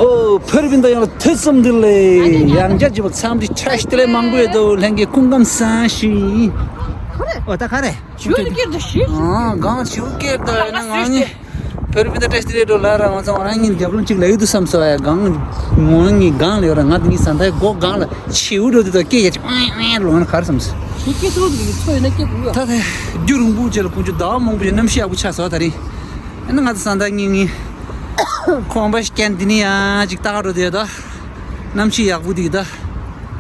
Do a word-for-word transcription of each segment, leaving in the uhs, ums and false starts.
ཨོ། ཕེར་བིན་ད་ཡང་ལ་ཐུགས་བསམ་འདི་ལས་ཡང་བསྐྱར་གྱི་བ་འཚམས་འདི་ཁྲ་ཤི་དེ་ལས་མང་པོ་ཡོད་དོ། ལྷན་རྒྱས་སྐུ་ཁམས་བཟང་ཞིག་ཨོ་ད་ག་རེ། ཞུ་ནི་ཀེར་ད་ཤི། ཨ་གང་ཞུ་ཀེར་ད་ཡིན་ན་ང་ནི་ཕེར་བིན་ད་བཀྲ་ཤིས་བདེ་ལེགས་འགྲོ་ལ་ར་ང་ཚོ་རང་ཉིད་རྒྱབ་ལོང་གཅིག་ལ་ཡོད་དུ་བསམ་སོ་ཡ། གང་ངོ་ངི་གང་ལ་ཡོད་ར། ང་དེ་ངི་ཟ་འཐའི་སྒོ་གང་ལ་ཆེའུ་འགྲོ་དུ་ད་སྐད་ཡ་ཅི་ཨེ་ཨེ་ལོང་ན་ག་རེ་བསམ་སོ། ཞུ་ཀེར་ཚོ་དེ་ཚོ་ཡིན་ན་སྐད་གོ་ཡ། ད་དེ་རྒྱུ་རིང་པོ་བྱས་ལ་ཁོང་ཚོ་ཟླ་བ་མང་པོ་ཞིག་གནམ་གཤིས་ཡག་པོ་ཆགས་སོ་ད་རེད། ཨ་ནི་ང་ཚོ་ཟ་འཐའི་ངི་ངི་ཁང་པ་ཞིག་ཀན་འདི་ནི་ཡ་ཅིག་ལྟ་ག་འགྲོ་དེ་ད། གནམ་གཤིས་ཡག་པོ་འདུག་ད།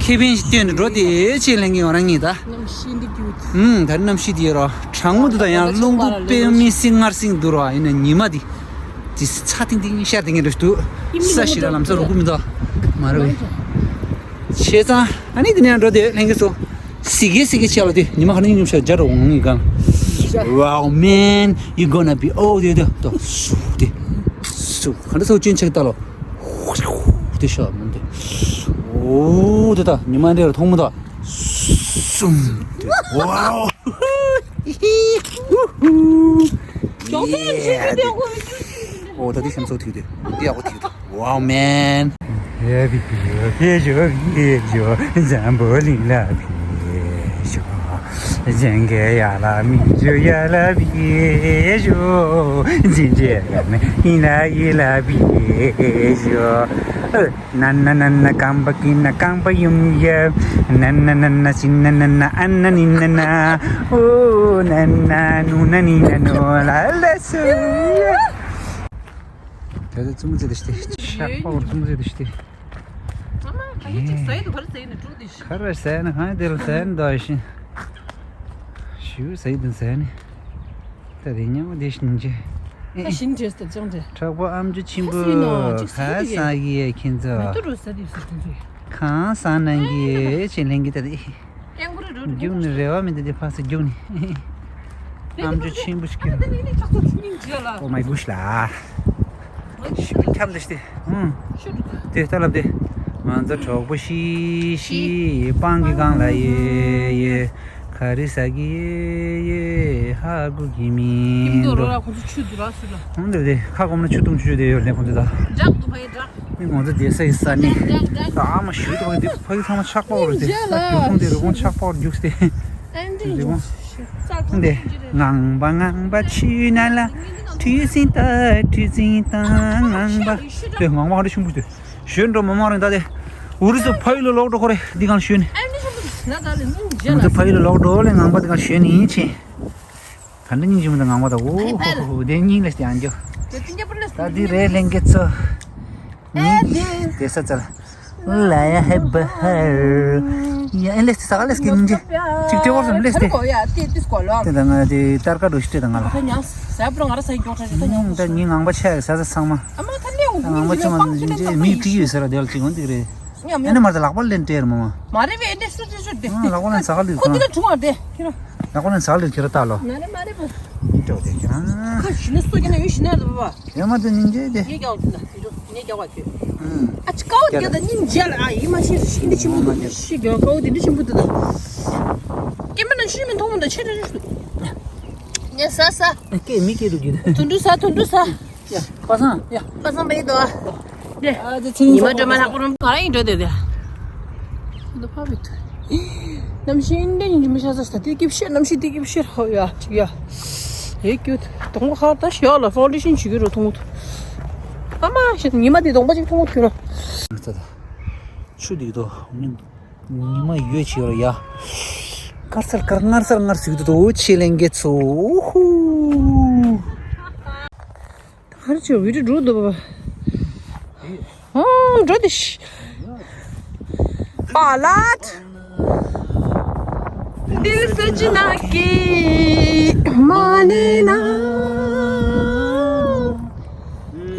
ཁེ་ཕན་ཞིག་བཏོན་ནས་འགྲོ་དེ་ཆེ་ལྷན་རྒྱས་ང་རང་ཉིད་ད། གནམ་གཤིས་འདི་རྒྱུ། ཨུམ་ད་རེས་གནམ་གཤིས་འདི་ཡོད་རོ། གྲང་མོ་འདུག་ད། ཡང་རླུང་བུ་དཔེ་མི་སྲིད་སྔར་སྲིད་འདུག་རོ། ཡིན་ན་ཉི་མ་འདི། འདི་ཚ་ཐིང་ཐིང་ཤར་དེ་ངན་རེ་འདུག་ས་ཞིག་ལ་ལམ་སང་རུ་གུ་མི་འདུག་མ་རེད་པས། བྱས་ཙང་ཨ་ནི་འདི་ནས་འགྲོ་དེ་ལྷན་རྒྱས་ཚོ། སི་གེ་སི་གེ་ཆེ་ལ་དེ་ཉི་མ་ཁ་ནས་ཉུང་ཉུང་ཤར་རྒྱ་རོ་འོང་ངི་གང་། Wow man, you gonna be all day. དེ་དེ་སུ་དེ་སུ་ག་འདྲ་སོ་ཅན་ཆེ་ད་ལོ། དེ་ཤ་མོ་དེ། ཨོ་དེ་ད་ཉི་མ་འདྲ་ར་ཐོང་མོ་ད། སུམ་དེ། Wow. ཨོ་ད་དེ་སེམས་ཚོགས་ཐིག་དེ་འདི་ཡག་པོ་ཐིག་དེ། Wow man. ཡ་བི་ཡ་བི་ཡ་བི་ཡ་འཛམ་བུ་གླིང་ལ་བི་ཞོ། གཞན་གྱི་ཡ་ལ་མི་འཇུ་ཡ་ལ་བི་ཞོ། འཛིན་གྲྭའི་ཡ་ལ་ཡིན་ལ་ཡི་ལ་བི་ཞོ། ན་ན་ན་ན་རྐང་པ་ཀི་ན་རྐང་པ་ཡུམ་ཡ། ན་ན་ན་ན་ཅི་ན་ན་ན་ཨ་ན་ནི་ན་ན། ཨོ་ན་ན་ནུ་ན་ནི་ན་ནོ་ལ་ལ་སུ། དེ་ཚོ་བཙུན་མོ་ཚོ་དེ་ཤི་དེ་ཤག་པ་བོར་བཙུན་མོ་ཚོ་དེ་ཤི་དེ། ཨ་མ་ཁ་ཡི་ཅིག་ཟ་ཡི་འདུག་ག་རེ་ཟ་ཡི་ནི་འགྲོ་དེ་ཤི། ག་རེ་ཟ་ཡི་ན་གང་ཡི་དེ་ལ་ཟ་ཡི་ནི་འདུག་ཤི། ཞུ་ཟ་ཡི་འདུག་ཟ་ཡི་ནི། ད་དེ་ཉམས་དེ་ཤི་ནི་ཅི། ད་ཤི་ནི་ཅི་ཟེར་ཅང་དེ། གྲོགས་པོ་ཨམ་ཅོག་ཆེན་པོ་ག་ཟ་གི་ཡ་ཁྱེད་ཚོ། མེ་ཏོག་རུ་ཟ་དེ་ཟེར་དེ་ཚོ། གང་ཟ་ནང་གི་ཆེ་ལྷན་གི་ད་དེ། རྒྱུག་ནི་རེ་བ་མི་འདུག་དེ་ཕར་ཚུར་རྒྱུག་ནི། ཨམ་ཅོག་ཆེན་པོ་ཞིག་གིས། Oh my gosh ལ། ཞི་བའི་ཁྱམས་འདི་ཤི་སྟེ། ཨང་། དེ་ལྟ་ལབ་དེ། ང་ཚོ་གྲོགས་པོ་ཤི་ཤི་སྤང་གི་སྒང་ལ་ཡེ་ཡེ། ག་རེ་ཟ་གི་ཡེ་ཡེ་ཧ་གོ་གི་མིན་འགྲོ། ཁོ་ཚོ་ཆུ་འདུག་ར་སུ་ལ། ཧོན་དེ་དེ་ཁ་སྐོམ་ན་ཆུ་བཏུང་ཆུ་དེ་ཡོད་ལེ་ཁོ་ཚོ་ད། འདྲག་འདུག་ཕ་ཡི་འདྲག་མི་ང་ཚོ་དེ་ས་ཡི་ས་ནི། ད་ཨ་མ་ཞུ་དེ་ཕ་གི་དེ་ཕ་གི་ཚང་མ་ཆག་པ་རེད་དེ། ས་རྒྱུ་ཁུང་དེ་རུ་ཁུང་ཆག་པ་རྒྱུགས་ཏེ། འདི་ངང་པ་ངང་པ་ཆུ་ནང་ལ་གྲུ་གཟིངས་ལྟ་གྲུ་གཟིངས་ལྟ་ངང་པ། དེ་ངང་པ་ཧ་ལས་ཆུང་པོ་ཞིག་འདུག་ཞོན་འགྲོ་མ་མང་རིང་ད་དེ། འུ་རུ་སུ་ཕ་ཡུལ་ལ་ལོག་འགྲོ་ཁོ་རེ་འདི་གང་ཞོན་ནི། ང་ཚོ་ཕ་ཡུལ་ལ་ལོག་འགྲོ་ལེ་ངང་པ་འདི་གང་ཞོན་ནི་ཡིན་ཆེ། ག་འདྲ་སྙིང་རྗེ་མོ་དང་ངང་པ་དང་འུ་ཧུ་ཧུ་དེ་སྙིང་ལ་ཞིག་ཡང་འགྱོ། ད་འདི་རེད་ལྷན་རྒྱས་ཚོ། ནི་དེ་ས་ཚ་ལ། ལ་ཡ་ཧེ་བ་ཧར། ཡ་ཨེ་ལེ་ས་ག་ལེ་སྐྱིད་ནི་ཅིག་ཅིག་ཏེ་བོར་སམ་ལེ་སྟེ། དེ་དང་ང་དེ་ཏར་ཀ་འགྲོ་ཤི་ཏེ་དང་ང་ལ། ད་ངི་ངང་པ་ཆ་ཡ་ས་ས་ཚང་མ། ད་ངང་པ་ཆ་མ་འདི་མི་ཀྲི་ཡོད་ས་ར་དེ་ལ་ཅིག་འོན་ཏིག་རེད། ཨེ་ནི་མར་ད་ལག་པ་ལེན་ཏེར་མ་མ། མ་རེད་པས་ཨེ་འདྲས་སུ་ཏེ་སུ་ཏེ། ལག་པ་ལེན་ས་ག་ལེ་ཁོ་དེ་ལ་བྱུང་བ་རེད་ཁྱེད་རང་། ལག་པ་ལེན་ས་ག་ལེ་ཁྱེད་རང་ལྟ་ལོ། མ་རེད་མ་རེད་པ། འགྲོ་དེ་ཁྱེད་རང་། ཁ་ཞི་ན་སུ་ཀྱི་ན་ཡོད་ཞི་ན་རེད་པ། ཡོད་མ་དེ་སྙིང་རྗེ་དེ། ངས་རྒྱག་འོ་དེ་ན་དེ་འགྲོ་ངས་རྒྱག་བ་ཁྱོད། ཨ་ཅི་ཀའོ་རྒྱག་ད་སྙིང་རྗེ་ལ་ཨ་ཡིན་མ་ཤེས་སུ་ཤི་འདི་ཆེན་པོ་འདུག་ཤི་རྒྱག་ཀའོ་དེ་འདི་ཆེན་པོ་འདུག་ད། སྐྱེ་མ་ན་ཤི་མི་མཐོང་མོ་ད་ཆེ་ཆེ་ཤི་འདུག་ངས་ཟ་ཟ། སྐད་མི་སྐད་འདུག་རྒྱུ་དེ། དུ་འདུ་ཟ་དུ་འདུ་ཟ། ཡ། པ་སངས། ཡ། པ་སངས་པ་ཡི་དོ། ཡ། ཨ་ཙི་ཚིག་ཉི་མ་སྒྲོལ་མ་ལྷག་པོ་རུམ་ག་ར་ཡིན་འགྲོ་དེ་དེ། འདི་ཕ་བི་ཐུ། གནམ་གཤིས་འདི་ཉི་མ་ཤ་ས་ས་དེ་སྐྱིབས་ཤེར་གནམ་གཤིས་དེ་སྐྱིབས་ཤེར་ཧོ་ཡ་ཅིག་ཡ། ཡེ་ཀྱུ་དོང་པ་ཁ་ད་ཤ་ལ་ཕའོ་ཌེ་ཤན་བྱེད་ཀྱི་རོ་མཐོང་ཐུ། ཨ་མ་ཤ་ཉི་མ་དེ་དོང་པ་ཅིག་མཐོང་ཐུ་ན། ཆུ་དེ་དོ། ཉི་མ་ཡོད་ཆེ་བར་ཡ། དཀར་སར་དཀར་ངར་སར་ངར་ཟིག་ཏུ་དོ་ཆེ་ལེན་གེ་ཚོ་ཧུ། ཧར་ཆེ་བི་ཏི་འགྲོ་འདུག་པ། ཨོ་འགྲོ་དེ་ཤི། པ་ལ་ཏི། दिल सजना के माने ना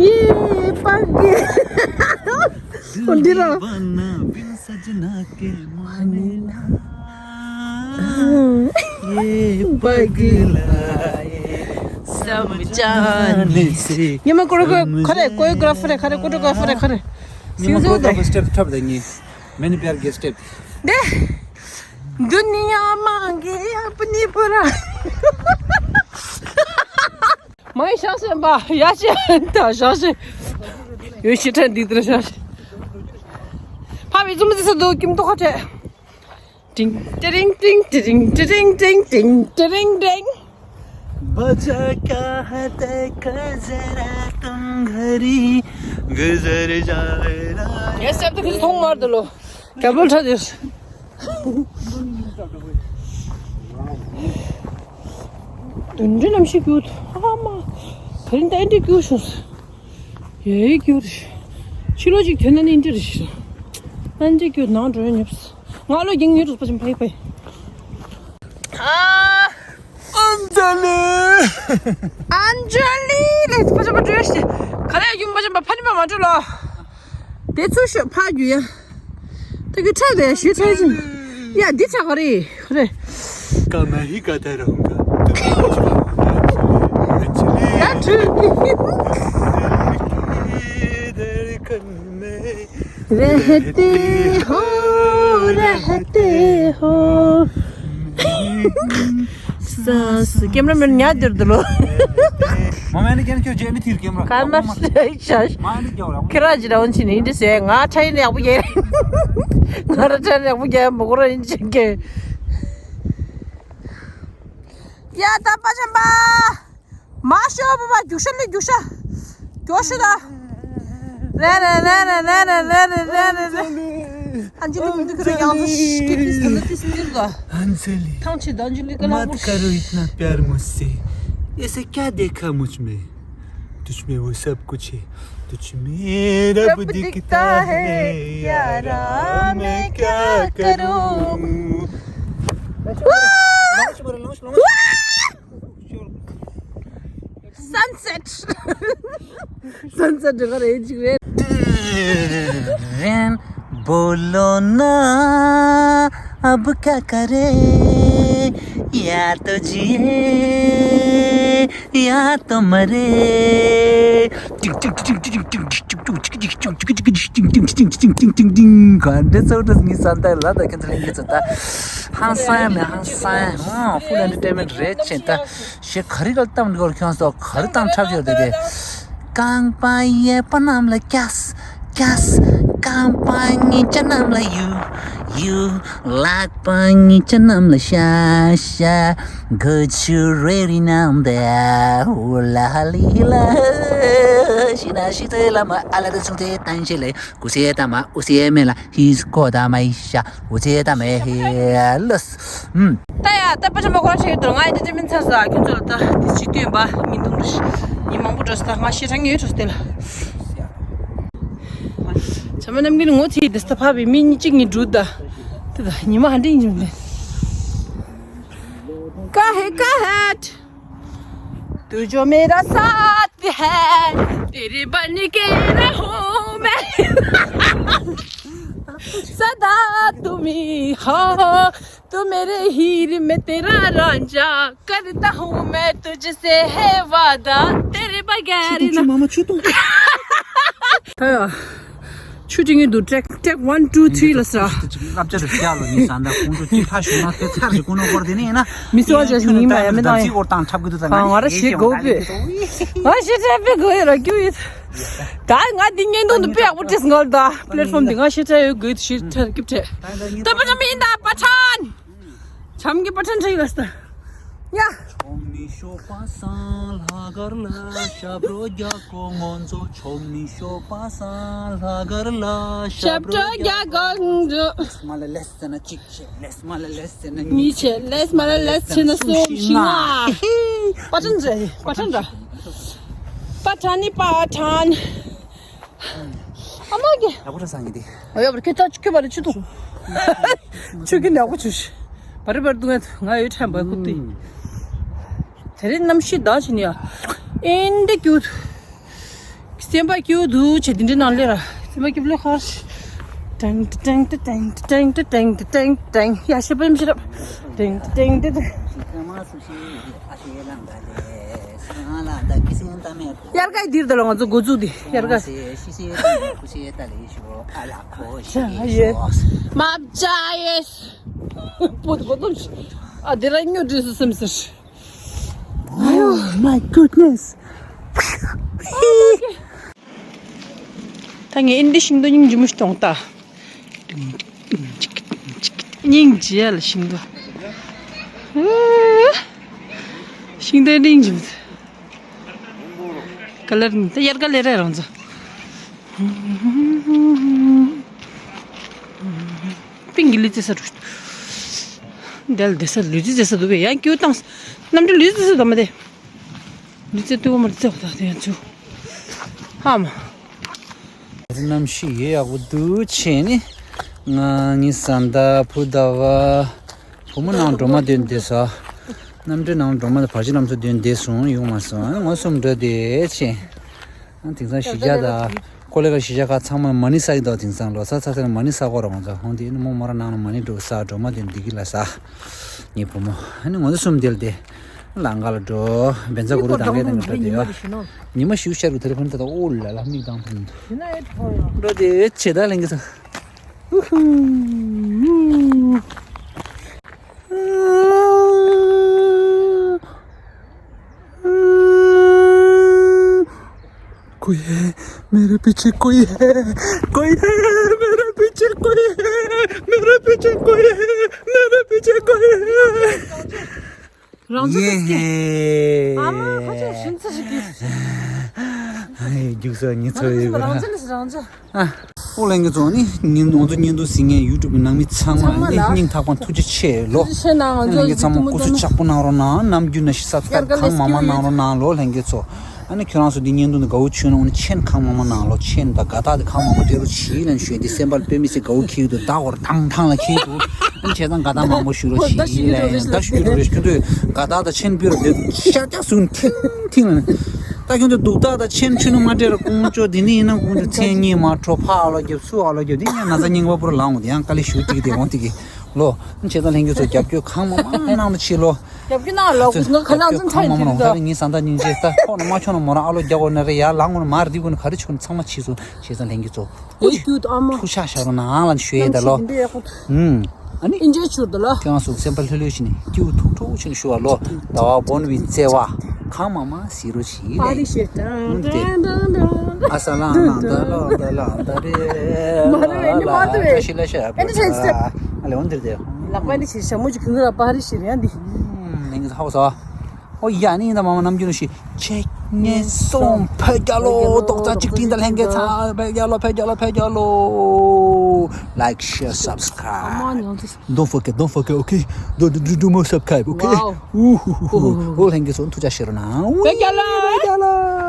ये पग འདི་ར། दिल दीवाना बिन सजना के माने ना। ये पगला ये समझाने से ཉི་མ་ཀོ་རེ་ཀོ་ཁ་རེ་ཀོ་ཡོ་གྷ་ར་ཕི་རེ་ཁ་རེ་ཀོ་ཊོ་གྷ་ར་ཕི་རེ་ཁ་རེ། ཉི་མ་ཀོ་རེ་ཀོ་སི་ཊེབ་ཐོབ་ད་ངེ། मैंने प्यार के स्टेप दे दुनिया मांगे अपनी बुरा མའི་ཤང་སེམས་པ་ཡ་ཤེ་ད་ཤང་སེ་ཡོད་ཤེ་ཁྲ་འདི་ལྟར་ཤང་སེ་ཕ་བི་ཙུམ་ཙི་ས་དུ་ཀིམ་ཏོ་ཁ་ཁྲེ། ཏིང་ཏི་རིང་ཏིང་ཏི་རིང་ཏི་རིང་ཏིང་ཏིང་ཏི་རིང་ཏིང་། बचा क्या है देखकर जरा तुम घड़ी गुजर जाए ना। ཡ་སེམས་ཏུ་ཁུ་ཚོང་མར་དུ་ལོ། རྒྱ་བོལ་ཁྲ་དེ། དུན་འདྲེ་རྣམ་ཤེས་ཀྱུ་ཐོ་ཨ་མ། ག་རིང་ད་ཨེ་འདྲེ་ཀྱུ་བྱུང་སོང་། ཡེ་ཀྱུ་རེ། ཕྱི་ལོ་གཅིག་ཐོན་ན་ནི་ཨེ་འདྲེ་རེ་ཞིག་ཨེ་འདྲེ་ཀྱུ་ནང་འགྲོ་ཡ་ཉོབ་སོང་། ང་ལོ་རྒྱང་ཡོད་རུ་པ་ཅིམ་ཕའི་ཕའི། ཨ། ཨན་ཇ་ལི། ཨན་ཇ་ལི་ལེ་པ་ཅམ་པ་འགྲོ་ཡ་ཞིག་ག་རེ་ཡུམ་པ་ཅམ་པ་ཕ་ནི་པ་མ་འགྲོ་ལོ། དེ་ཚུར་ཤོག་ཕར་རྒྱུག་ཡ། ད་གི་ཁྲག་རེད་ཞུ་ཐལ་ཅིང་། ཡ་འདི་ཆག་ག་རེད་ཧུ་རེ། कम ही कहता रहूंगा। ད་འགྲུལ་གི། धड़कन में रहते हो, रहते हो। སི་ཀེམ་ར་མེན་ཉལ་འདིར་འདུག་ལོ། མ་མ་ནི་ཀེམ་ཁྱོད་ཇེ་མི་ཐིར་ཀེམ་ར། ཀར་མ་ཤ་ཤ། མ་ནི་ཀེམ་ར། ཁྱེད་རང་ཅི་ར་འོན་ཆི་ནི་འདི་ཟེ་ང་ཁྲ་ཡིན་ཡག་པོ་རྒྱལ། ང་ར་ཁྲ་ཡག་པོ་རྒྱལ་མོ་གོ་ར་ཡིན་ཅིག་གེ། ཡ་ད་པ་ཆམ་པ། མ་ཤོ་བ་བ་རྒྱུག་ཤ་ལེ་རྒྱུག་ཤ། རྒྱུག་ཤ་ད། རེ་རེ་རེ་རེ། ཨན་ཇི་ལི་མི་འདུག་ཁྱོད་རང་ཡང་ཟོ་ཤི་ཀི་ཏིས་ད་ཏིས་ཏིར་ག་ཨན་ཇི་ལི། ཐང་ཆེ་ད་ཨན་ཇི་ལི་ག་ལ་མོ། मत करो इतना प्यार मुझसे। ऐसे क्या देखा मुझ में? तुझ में वो सब कुछ है। तुझ में रब दिखता है यारा, मैं क्या करूं? Sunset. Sunset जगह रहे जी रे। बोलो ना अब क्या करे, या तो जिए या तो मरे। ཧང་སང་ནས་ཧང་སང་ཧང་། Full entertainment རེད་ཅེ་ད། ཞེ་ག་རི་ག་གཏམ་འདི་གོར་ཁྱོད་སོ་ག་རི་གཏམ་འཁྲབ་ཡོད་དེ་དེ། རྐང་པ་གཡས་པ་གནམ་ལ་བཀྱགས་བཀྱགས། རྐང་པ་གཉིས་ཆ་གནམ་ལ་གཡུག་གཡུག། ལག་པ་གཉིས་ཆ་གནམ་ལ་བཞག་བཞག། Got you ready now there. Ooh la la la. ཤི་ན་ཤི་ཏེ་ལ་མ་ཨ་ལ་དེ་ཆུང་དེ་ཏན་ཤེ་ལེ། ཀུ་སེ་ཏ་མ་ཨུ་སེ་མེ་ལ་ཧིས་ཀོ་ཏ་མ་ཡི་ཤ། ཨུ་སེ་ཏ་མེ་ཧེ་ལོས། ཨུམ། ད་ཡ་ད་པ་ཆེན་པོ་གོ་ཤེས་དུ་ང་ཡི་ཏི་ཏི་མིན་ཚར་ས་ཁྱོད་ཚོ་ལ་ད་དེ་ཅི་སྟོན་པ་མི་འདུག་རེ། ཉི་མང་པོ་འགྲོ་ས་ད་ང་ཤེས་ཁྲ་ངེས་འགྲོ་ས་དེ་ལ། ཚང་མ་རྣམ་ཀུན་ངོ་ཚེ་དེ་ས་ད་ཕ་བའི་མི་གཉིས་གཅིག་གཉིས་འགྲུལ་ད། དེ་ད་ཉི་མ་ཧ་འདྲེ་ཉིམ་ལེ། का है का है। तू जो मेरा साथ है, तेरे बन के रहूं मैं। सदा तुम ही हो, तू मेरे हीर में तेरा रांझा, करता हूँ मैं तुझसे है वादा, तेरे बगैर ना। मामा छू तू। ཆུ་ཏིང་ངེ་འདུག་ཀྲེག་ཀྲེག་one two three ལ་ས། ལབ་ཅེ་རེ་ལོ་ནི་ས་འདྲ་ཁོང་ཚོ་ཅི་ཁ་ཞུ་ན་དེ་ཚར་ཞིག་ཀུན་ནོ་སྐོར་དེ་ནི་ཡིན་ན། མི་སོ་ཅེས་ནི་མ་ཡ་མི་ནང་ཡ། ང་ར་ཞེ་གོ་པེ། ང་ཞེ་ཚ་པེ་གོ་ཡ་ར་ཀྱུ་ཡིན། ད་ང་འདི་ཉན་དུ་འདུག་པེ་ཡག་པོ་ཏེས་ང་ལ་ད་པླེ་ཊི་ཧྥོམ་འདི་ང་ཞེ་ཚ་ཡོད་གོ་ཡི་ཞེ་ཚ་སྐྱིབ་ཏེ། ད་པ་ཆམ་ཡིན་ད་པ་ཆན། ཆམ་གི་པ་ཆན་ཚ་ཡི་ལ་ས། ཡ། ཆོམ་ནི་ཤོ་པ་སང་ལྷ་གར་ལ་ཞབས་བྲོ་རྒྱག་གོ་ངོ་ཚོ། ཆོམ་ནི་ཤོ་པ་སང་ལྷ་གར་ལ་ཞབས་བྲོ་རྒྱག་གོ་ངོ་ཚོ། མ་ལ་ལེ་སེ་ན་གཅིག་བྱས། ལེས་མ་ལ་ལེས་ཟེར་ན་གཉིས་བྱས། ལེས་མ་ལ་ལེས་བྱས་ན་གསུམ་བཞི་ལྔ། པ་ཊན་རེད། པ་ཊན་ར། པ་ཊན་ནི་པ་ཊན། ཨ་མ་གི། ཡག་པོ་འདྲ་སང་གི་དེ། ཨ་ཡག་པོ་ཁྱོད་ད་ཁྱོད་པ་རེ་ཆུ་ཐུང་། ཆུ་གི་ཡག་པོ་ཆུ་ཤི། བ་རི་བ་རི་འདུག་ང་ཡོད་ཁྲམ་པ་ཁུ་ཏི། དེ་རིང་གནམ་གཤིས་ད་ཕྱིན་ཡ། ཨིན་དེ་ཀྱུ། སེམས་པ་སྐྱིད་འདུག་ཆེ་དེ་འདྲའི་ནང་ལས་ར། སེམས་པ་སྐྱིད་ལོ་ཁར། ཏེང་ཏེང་ཏེང་ཏེང་ཏེང་ཏེང་ཏེང་ཏེང་ཏེང་ཏེང་། ཡ་ཤི་པིམ་ཤི་རབ། ཏེང་ཏེང་ཏེང་ཏེང་། དབྱར་ཁའི་འདིར་ད་ལོ་ང་ཚོ་འགོ་འཛུགས་འདི་དབྱར་ཁ། ཡེས། མ་བྱ་ཡེས། པོ་དེ་གོ་དོམ་ཤི། ཨ་དེ་ར་ཉོ་འདྲེས་སུ་སེམས་ཟེར། Oh my goodness. ད་ངས་ཨིན་དི་ཤིང་ཏོག་སྙིང་རྗེ་མོ་ཞིག་མཐོང་ད། སྙིང་རྗེ་ལ་ཤིང་ཏོག་ཤིང་ཏོག་སྙིང་རྗེ་མོ། ཀ་ལར་ནི་ད་དབྱར་ཁ་ལེ་རེད་རང་ཚོ། པིང་གི་ལུས་རྩལ་ས་འགྲོ། འདལ་བདེ་ས་ལུས་རྩལ་རྩེ་ས་འདུག་པས། ཡང་སྐྱོ་བཏང་། གནམ་གྲུ་ལུས་རྩལ་རྩེ་ས་འདུག་མ་དེ། ལུས་རྩལ་སྟོན་པ་མ་རྩེ་བ་ད་དེ་ཡང་ཚུ། ཧ་མ། གནམ་གཤིས་ཡོད་ཡག་པོ་འདུག་ཆེ་ནི། ང་ངི་ས་མདའ་ཕུ་ཟླ་བ། བུ་མོ་ནང་སྒྲོལ་མ་འདོན་བསྡད་ས། གནམ་གྲུའི་ནང་སྒྲོལ་མ་དང་བར་ཆད་ལམ་སང་འདོན་བསྡད་སོང་། ཡོང་མ་སོང་། ཨ་ནི་ང་གསུམ་འགྲོ་བསྡད་ཆེ། ཨ་དེང་སང་གཞིས་ཆགས་དང་ཀོ་ལེ་གར་གཞིས་ཆགས་ཁག་ཚང་མ་མ་ཎི་བསགས་ཀྱི་འདུག་དེང་སང་ལོ་གསར་ཚར་ཚར་ནས་མ་ཎི་བསགས་ཀྱི་ཡོད་རེད། ང་ཚོ་ཧོང་དེ་ནི་མོ་མོ་རང་ནང་ལ་མ་ཎི་འགྲོ་ས་སྒྲོལ་མ་འདོན་བསྡད་ཀྱི་ལ་ས། ངའི་བུ་མོ་ཨ་ནི་ང་ཚོ་གསུམ་དེ་ལ་དེ། ལམ་ཁ་ལ་འགྲོ། བན་ཚ་གུ་རུ་དང་གའི་དང་གི་འགྲོ་དེ་ཡོད། ཉི་མ་ཤིའུ་ཤར་གི་དེ་རེ་ཕན་ད་ད་ཨོ་ལ་ལ་མིག་དང་ཕུན་འགྲོ་དེ་ཆེ་ད་ལེན་གི་ས། ཧུ་ཧུ། कोई है मेरे पीछे, कोई है, कोई है मेरे पीछे, कोई है मेरे पीछे, कोई है मेरे पीछे, कोई है। རང་ཚོ་ཡེ་དེ་སྐད། ཧེ། ཨ་མ་ཁ་ཆེ་ཤིན་ཚ་ཞིག་གིས། ཨ་ཡེ་རྒྱུགས་ས་ཉི་ཚོ་ཡོད་རང་ཚོ་ལ་རང་ཚོ། ཨ། ཨོ་ལྷན་རྒྱས་ཚོ་ནི་ཉིན་ང་ཚོ་བརྙན་ཐུང་གཟིགས་མཁན་ཡུ་ཊུབ་ཀྱི་ནང་མི་ཚང་མ་ཚང་མ་ལ་ནི་སྙིང་ཐག་པ་ཐུགས་རྗེ་ཆེ་ལོ། ཚུལ་བཞིན་ནང་ང་ཨ་ལྷན་རྒྱས་ཚང་མ་ཚོ་སྐུ་གཟུགས་ཡུ་ཊུབ་ཅག་པོ་གནང་རོགས་གནང་། ནམ་རྒྱུན་ནང་བཞིན་སབ་སི་ཀ་རའིབ་གང་མང་མང་གནང་རོགས་གནང་ལོ་ལྷན་རྒྱས་ཚོ། ཨ་ནི་ཁྱོད་རང་ཚོ་འདི་བརྙན་ཐུང་འདི་དགའ་བོ་བྱུང་ན་ཨ་ནི་མཆན་གང་མང་མང་གནང་ལོ། མཆན་དང་དགའ་རྟགས་འདི་གང་མང་མང་སྤྲད་རོགས་བྱིས་ལན་ཞུས། འདི་སེམས་པ་དཔེ་མི་སྲིད་དགའ་བོ་འཁྱེར་འདུག་ད་འོར་ཐང་ཐང་ལ་འཁྱེར་འདུག་ཨ་ནི་བྱས་ཙང་དགའ་རྟགས་མང་པོ་ཞུ་རོགས་བྱིས་ལན་ད་ཞུ་རོགས་ཁྱོད་ཚོས་དགའ་རྟགས་དང་མཆན་ཕུལ་རོགས་འདི་ཤར་རྒྱག་སུན་ཐིང་ཐིང་ལ་ནི། ད་ཁྱོད་ཚོས་སྡུག་རྟགས་དང་མཆན་ཕུལ་ནི་མ་སྤྲད་རོགས་ཀོང་ཅོ་འདི་ནི་ཡིན་ན་ཀོང་ཅོ་མཚན་ཉིད་མ་འཕྲོ་ཕ་ཨ་ལོ་རྒྱབ་སུ་ཨ་ལོ་རྒྱབ་འདི་ཉན་ན་ཚ་རྙིང་པ་པོར་ལངས་འོང་དེ་ཡང་དཀའ་ལས་ཞུ་ཏིག་དེ་འོང་ཏིག་གི་ལོ། བྱས་ཙང་ལྷན་རྒྱས་ཚོ་རྒྱབ་སྐྱོར་གང་མང་མང་གནང་རོགས་བྱིས་ལོ། རྒྱབ་སྐྱོར་གནང་ལོ། ང་ཁ་ནང་ཚུན་ཚ་ཡིན་ད། ངའི་བཟའ་ཟླ་སྙིང་རྗེ་ད་ཁོག་ནས་མ་ཁྱོང་ན་མོ་རང་ཨ་ལོ་རྒྱག་འོ་ན་རེ་ཡར་ལངས་འོ་ན་མར་འདི་གོ་ན་ག་རེ་ཆོག་ན་ཚང་མ་བྱིས་སོང་། བྱས་ཙང་ལྷན་རྒྱས་ཚོ་ཨེ་ཀྱུ་ཨ་མ་ཐུགས་ཤ་ཤ་རོ་ནང་ལ་ཞུ་ཡས་ད་ལོ། ཨུམ། ཨ་ནི་ཨིན་ཇོའི་ཆུར་དུ་ལ། ཁྱོད་རང་ཚོ་སེམས་པ་ལྷོད་ལྷོད་བྱས་ནས་སྐྱིད་པོ་ཐུག་ཐུག་བྱས་ནས་ཞུ་བ་ལོ། ཟླ་བ་བོན་བི་བརྩེ་བ་གང་མང་མང་གཟིགས་རོགས་བྱིས་པ་རེད། ཨ་ས་ལང་ལང་ད་ལོ་ད་ལང་ད་རེ། མ་རེད་ཨེ་འདི་མ་ཐུབ་ཨེ་འདི་ཆེ་ཤ་ཨ་ལེ་འོན་འདིར་དེ། ལག་པ་འདི་ཆེ་ཞྭ་མོ་ཅིག་གུན་ར་པ་རི་ཤི་རེད་ཨ་འདི། ནིང་ཧའོ་ས། ཨོ་ཡ་ནི་ཡིན་ད་མ་མ་ནམ་རྒྱུན་ཞིག་ཆེ་ངན་སོང་ཕ་རྒྱ་ལོ། རྡོག་རྩ་གཅིག་སྒྲིལ་དང་ལྷན་རྒྱས་ཚང་ཕ་རྒྱ་ལོ་ཕ་རྒྱ་ལོ་ཕ་རྒྱ་ལོ། Like, share, subscribe. Don't forget, don't forget, okay? Don't, don't, do more subscribe, okay? Wow. Ooh, ཧོ་ལྷན་རྒྱས་ཚོ་ཐུགས་རྗེ་ཆེ་རོ་ན། ཕ་རྒྱ་ལོ། ཕ་རྒྱ་ལོ།